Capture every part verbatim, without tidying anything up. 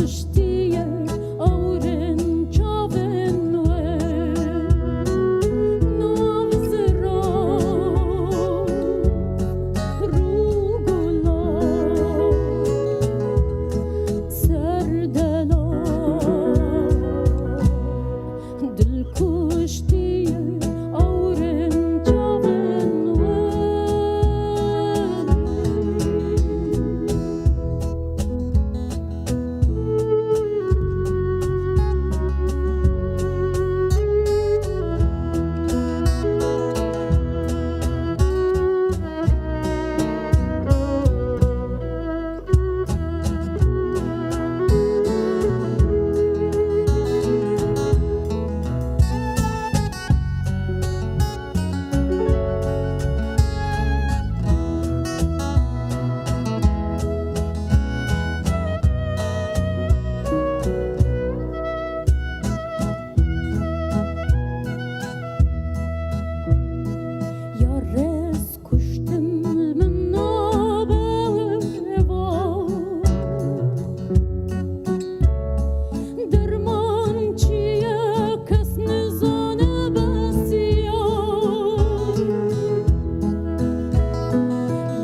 Kuştiye awrin çavin we, nav zira rûgula serdela. Dil kuştiye awrin çavin we. Ya rez kuştin min nabe va. Derman çi ye kes nizane bes ya.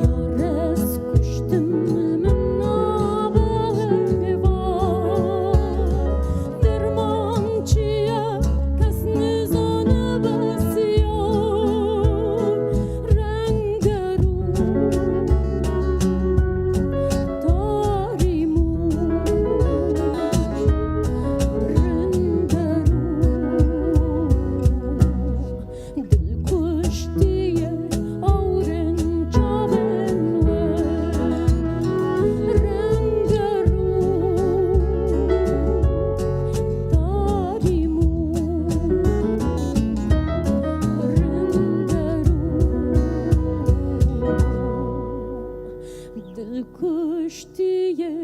Ya rez kuştin min nabe va. Derman çi ye kes nizane bes ya. Rengerû tarî mû rinderû. Dil kuştiye awrin çavin we. Rengerû tarî mû rinderû. Dil kuştiye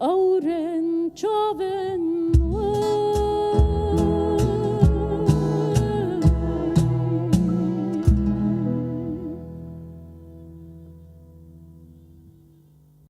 awrin çavin